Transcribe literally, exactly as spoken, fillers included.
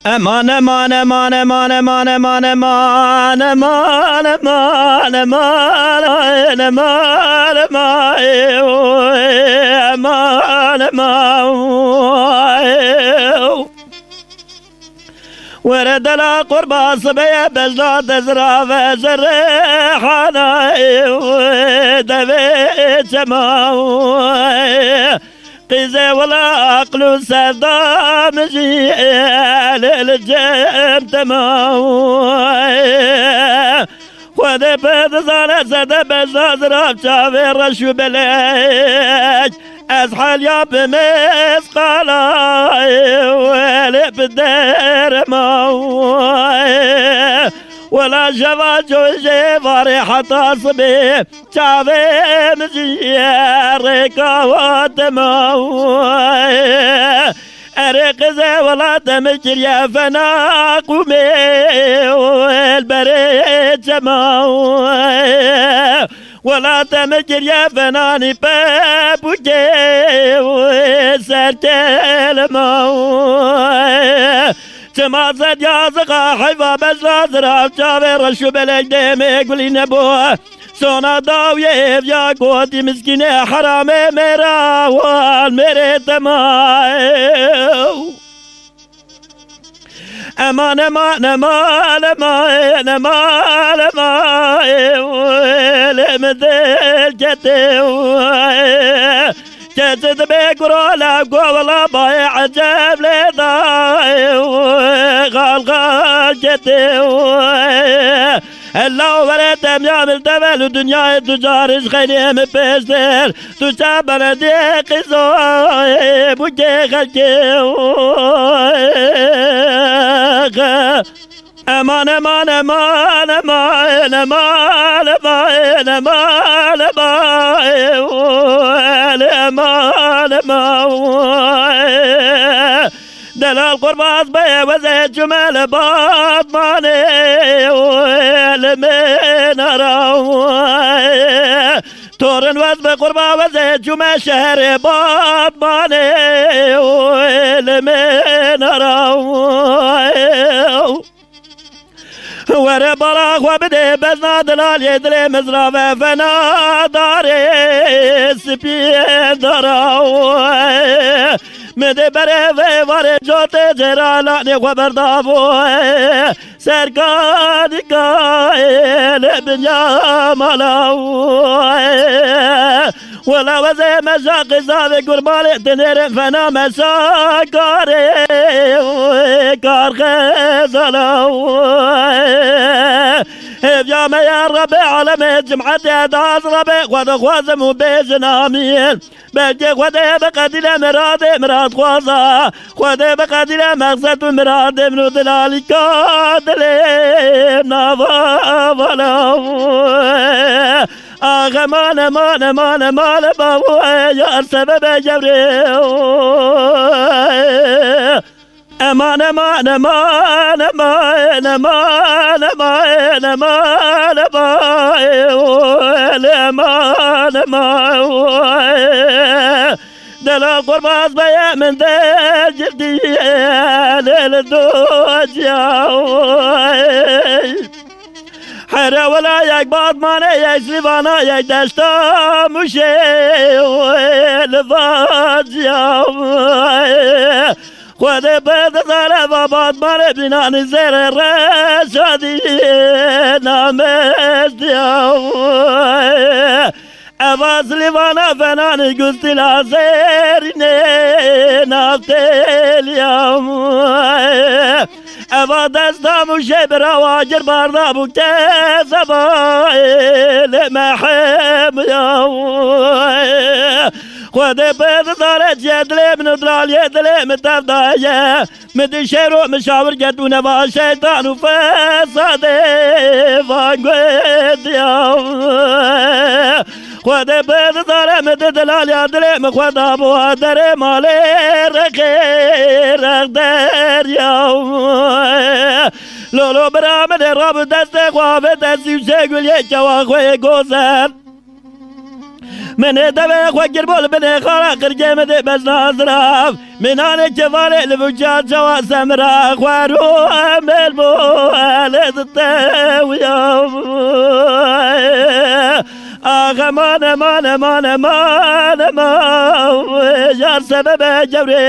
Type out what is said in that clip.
Eman, eman, eman, eman, eman, eman, eman, eman, eman, eman, eman, eman, eman, eman, eman, eman, eman. Were dela qurba sibeye bezla dezra ve zerrehana devê çema. Qîzê wela aqil û sevda min jî li cem tema. Xwedê pê dizane sede bezna zirav çavê reş û belek. Ez heliya bi mêz qala lê bi derema. Wela şeva coşê varê heta sibê. Çavê min jî rêka wa dema. Erê qizê wela te min kiriye fena qûmê li berê çema. Wela te min kiriye fena nî pepûkê ser kelema. Çima zediya ziqa heyva bezra zirav çavê reş û belek demê gulî nebû. Sona dawiyê evya gotî miskînê heramê mêra wan mêrê tema. Eman, eman, eman, eman, eman, eman, lê min dil ketê. Keçi dibe gurala govla bayê eceb lê dayê, xal xal ketê. Hella were temya min devel û dinyayê tu carij xeynê min pêştir. Tu ça belediyê qîzoyê bûkê xelkê. Eman, eman, eman, eman, eman, eman, eman, eman, eman, eman, eman. Delal qurbaz be weze cumel batmane li menara. Torin wez be qurba weze cume şeherê batmane li menara. Were bala xwe bidê bezna dilalê dilê mizrave fena darê spiyê dara. Min dê berê vê varê cotê cêralanê xwe berdabû. Serkadî kayê li binya mala. Wela wezê me şaqî zavê gurbalê dinêrin fena me şakarê kar xezala. Hêviya me ya Rebê alemê cimhetê daz Rebê xwe dixwazim û bêjin amîn. Belkê Xwedê biqedîle miradê miradxwaza. Xwedê biqedîle mexsed û miradê min û dilalîka dilê nava vala. Axe mane, mane, mane, mane, bavo, yar sebebe gevrê. Eman, eman, eman, eman, eman, eman, eman, eman, eman, eman, eman, eman. Dela qurbaz beye min de ciddiye lil dociya. Here wela yek Batmane, yek Sîvana, yek deşta Mûşê li vaciya. Xwedê pê dizane va Batmane bînanî zêrê reşadî namestiya. Eva Silîvana fenanî gustîla zêrînê navtêliya. Eva desta Mûşê bira wa gir barda bû kezeba ê li mehemiya. Xwedê pê dizane çiye dilê min û dilaliyê dilê min tev daye. Min di şêro min şawir get û neva şeytan û fesadê van guhêdiya. Xwedê pê dizane min di dilaliya dilê min xwe dabû derê malê rexê rex derya. Lolo bira min ê rabû destê xwe avê destî û çê guliyê kewa xwe yê gozer. Min ê devê xwe kir bol binê xara qirgê min dê bejna zirav. Min anê kevalê li vûca çawa semra xwe rû emêl bû elê ditewiya. Axe mane, mane, mane, mane, ma, yar sebebe cewrê.